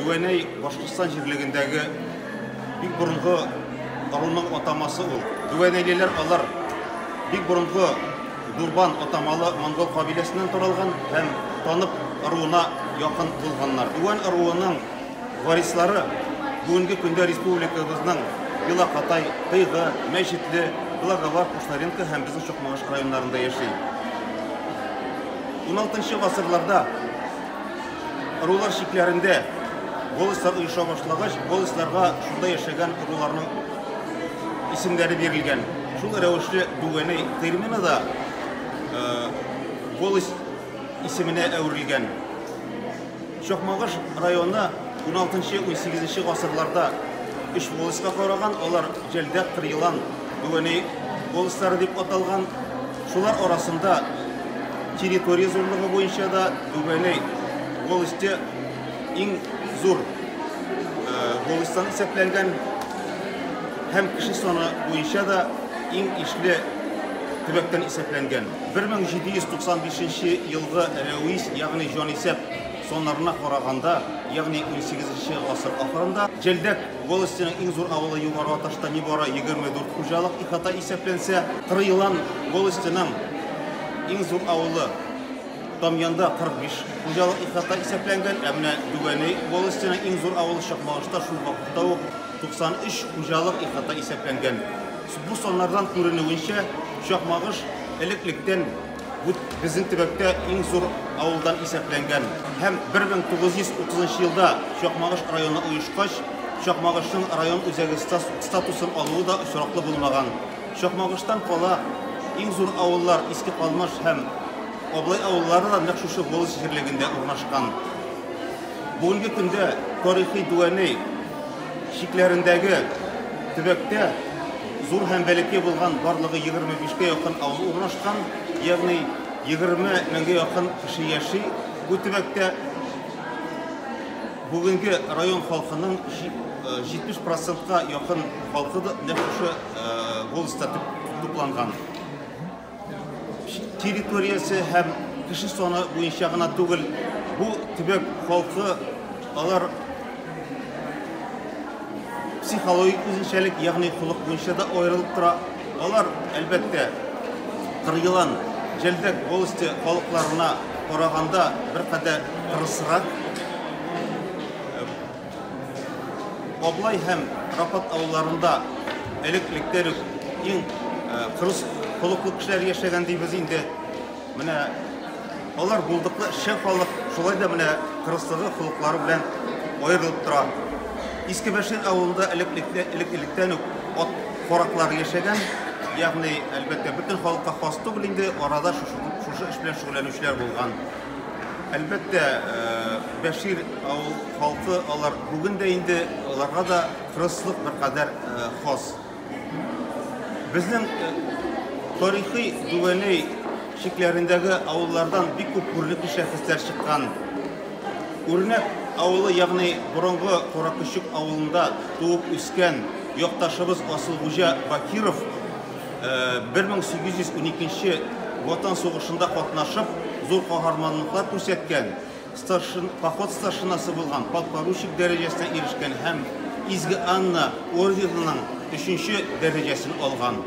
Дүәнәй Башҡортостан җирлегендәге бик борынгы ыруның атамасы ул. Дүәнәйлеләр алар бик борынгы Дурбан атамалы монгол кабиләсеннән таралган һәм Танып ыруына якын булганнар. Дүән ыруының варислары бүгенге көндә республикабызның Белокатай, Кыйгы, Мәчетле, Благовар, Кушнаренко һәм безнең Чакмагыш районнарында яши. 16 гасырларда ырулар чикләрендә волостьлар оеша башлагач, волостьларга шунда яшәгән ыруларның исемнәре бирелгән. Шул рәвешле Дүгәнәй термины да волость исеменә әверелгән. Чакмагыш районы 16-18 гасырларда өч волостька караган, алар Җәлдәк, Кыръелан, Дүгәнәй волостьлары дип аталган. Шулар арасында территория зурлыгы буенча да Дүгәнәй волосте иң зур волостьтан исәпләнгән һәм кеше саны буенча да иң ишле төбәктән исәпләнгән. 1795 елгы рәвис, ягъни җанисәп саннарына караганда, ягъни 18 гасыр ахырында Җәлдәк волостеның иң зур авылы Югары Аташта нибары 24 хуҗалык ихата исәпләнсә, Кырыелан волостеның иң зур авылы Тамьянда 45 хуҗалык ихата исәпләнгән, ә менә Дүгәнәй волостеның иң зур авылы Чакмагышта шул вакытта ук 93 хуҗалык ихата исәпләнгән. Бу саннардан күренүенчә, Чакмагыш элек-электән бу безнең төбәктә иң зур авылдан исәпләнгән. Һәм 1930 елда Чакмагыш районы оешкач, Чакмагышның район үзәге статусын алуы да очраклы булмаган. Чакмагыштан кала иң зур авыллар Иске Калмаш һәм Аблай авыллары да нәкъ шушы волость җирлегендә урнашкан. Бүгенге көндә тарихи Дүәнәй чикләрендәге төбәктә зур һәм бәләкәй булган барлыгы 25-кә якын авыл урнашкан, ягъни 20 меңгә якын кеше яши бу төбәктә. Бүгенге район халкының 70 процентка якын халкы да нәкъ шушы волостьта тупланган. Территориясе һәм кеше саны буенча гына түгел, бу төбәк халкы алар психологик үзенчәлек, ягъни холык буенча да аерылып тора. Алар, әлбәттә, Кыргылан, Җәлдәк волости халыкларына караганда беркадәр кырысрак. Аблай һәм Рапат авылларында элек-электән үк иң кырыс холыклы кешеләр яшәгән дибез инде. Менә алар булдыклы эшчән халык, шулай да менә кырыслыгы холыклары белән аерылып тора. Иске Бәшир авылында элек-электән үк ат караклары яшәгән, ягъни, әлбәттә, бөтен халыкка хас түгел инде, арада шушы эш белән шөгыльләнүчеләр булган. Әлбәттә, Бәшир авыл халкы алар бүген дә инде аларга да кырыслык беркадәр хас. Безнең тарихи Дүгәнәй чикләрендәге авыллардан бик күп күренекле шәхесләр чыккан. Үрнәк авылы, ягъни борынгы Каракөчек авылында туып үскән якташыбыз Асылгуҗа Бакиров 1812 Ватан сугышында катнашып, зур каһарманлыклар күрсәткән, старшин, поход старшинасы булган, подпоручик дәрәҗәсенә ирешкән һәм Изге Анна орденының өченче дәрәҗәсен алган.